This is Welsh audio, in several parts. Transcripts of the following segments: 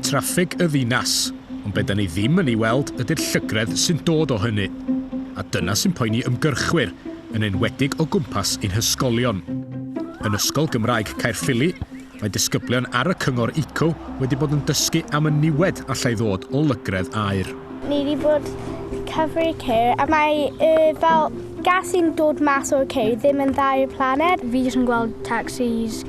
traffig y ddinas, ond be da ni ddim yn ei weld ydy'r llygredd sy'n dod o hynny. A dyna sy'n poeni ymgyrchwyr, yn enwedig o gwmpas ein hysgolion. Yn Ysgol Gymraeg Caerffili, mae disgyblion ar y Cyngor Eco wedi bod yn dysgu am y niwed allai ddod o lygredd aer. Ni wedi bod cyfri ceir a mae y fel gas sy'n dod mas o'r ceir ddim yn dda i'r planed. Fi jyst yn gweld taxis,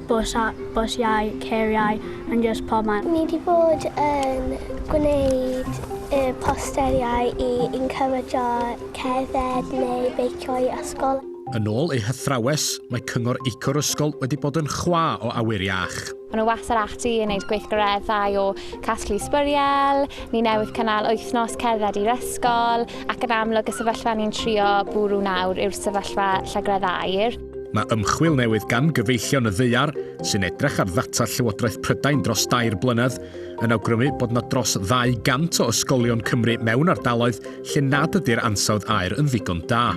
bws a, bysiau, ceiriau yn just pob man. Ni wedi bod yn gwneud y posteriau i encourage cerdded neu beicio i ysgol. Yn ôl ei hathrawes, mae cyngor eco'r ysgol wedi bod yn chwa o awyr iach. Maen nhw wastad ati yn gwneud gweithgareddau o casglu sbwriel, ni newydd cynnal wythnos cerdded i'r ysgol, ac yn amlwg y sefyllfa ni'n trio bwrw nawr yw'r sefyllfa llygredd aer. Mae ymchwil newydd gan Gyfeillion y Ddaear, sy'n edrych ar ddata Llywodraeth Prydain dros dair blynedd, yn awgrymu bod 'na dros 200 o ysgolion Cymru mewn ardaloedd lle nad ydy'r ansawdd aer yn ddigon da.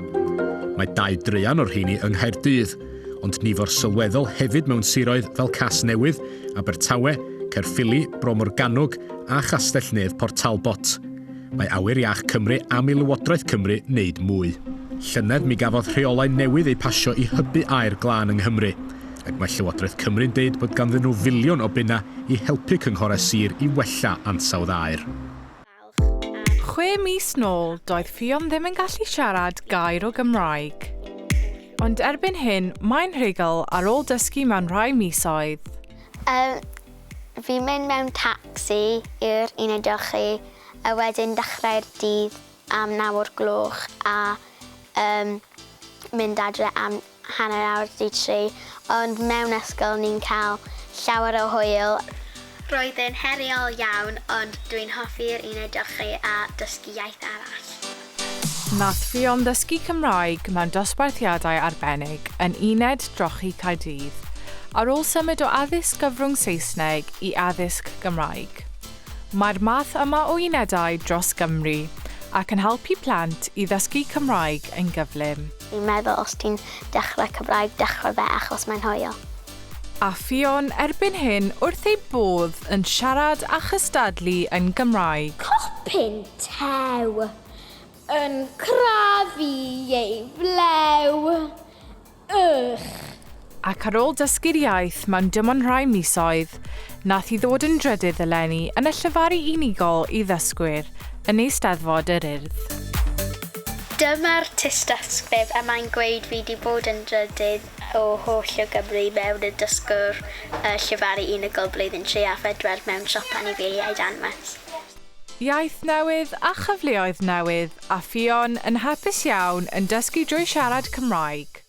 Mae dau draean o'r rheini yng Nghaerdydd, ond nifer sylweddol hefyd mewn siroedd fel Casnewydd, Abertawe, Caerffili, Bro Morgannwg a Chastell-nedd Port Talbot. Mae Awyr Iach Cymru am i Lywodraeth Cymru wneud mwy. Llynedd mi gafodd rheolau newydd eu pasio i hybu aer glân yng Nghymru, ac mae Llywodraeth Cymru'n deud bod ganddyn nhw filiwn o bunnau i helpu cynghorau sir i wella ansawdd aer. Chwe mis nôl, doedd Ffion ddim yn gallu siarad gair o Gymraeg. Ond erbyn hyn, mae'n rhugl ar ôl dysgu mewn rhai misoedd. Yym, fi'n mynd mewn tacsi i'r uned drochi a wedyn dechrau'r dydd am naw o'r gloch a yym mynd adre am hanner awr 'di tri, ond mewn ysgol ni'n cael llawer o hwyl. Roedd e'n heriol iawn ond dwi'n hoffi'r uned drochi a dysgu iaith arall. Nath Ffion ddysgu Cymraeg mewn dosbarthiadau arbennig yn Uned Drochi Caerdydd, ar ôl symud o addysg gyfrwng Saesneg i addysg Gymraeg. Mae'r math yma o unedau dros Gymru, ac yn helpu plant i ddysgu Cymraeg yn gyflym. Fi'n meddwl os ti'n dechrau Cymraeg, dechrau fe achos mae'n hwyl. A Ffion erbyn hyn wrth ei bodd yn siarad a chystadlu yn Gymraeg. Copyn tew yn crafu ei flew. Ych! Ac ar ôl dysgu'r iaith mewn dim ond rhai misoedd, nath hi ddod yn drydydd eleni yn y llefaru unigol i ddysgwyr yn Eisteddfod yr Urdd. Dyma'r tystysgrif a mae'n gweud fi 'di bod yn drydydd o holl o Gymru mewn y dysgwr y llefaru unigol blwyddyn tri a phedwar mewn siop anifeiliaid anwes. Iaith newydd a chyfleoedd newydd a Ffion yn hapus iawn yn dysgu drwy siarad Cymraeg.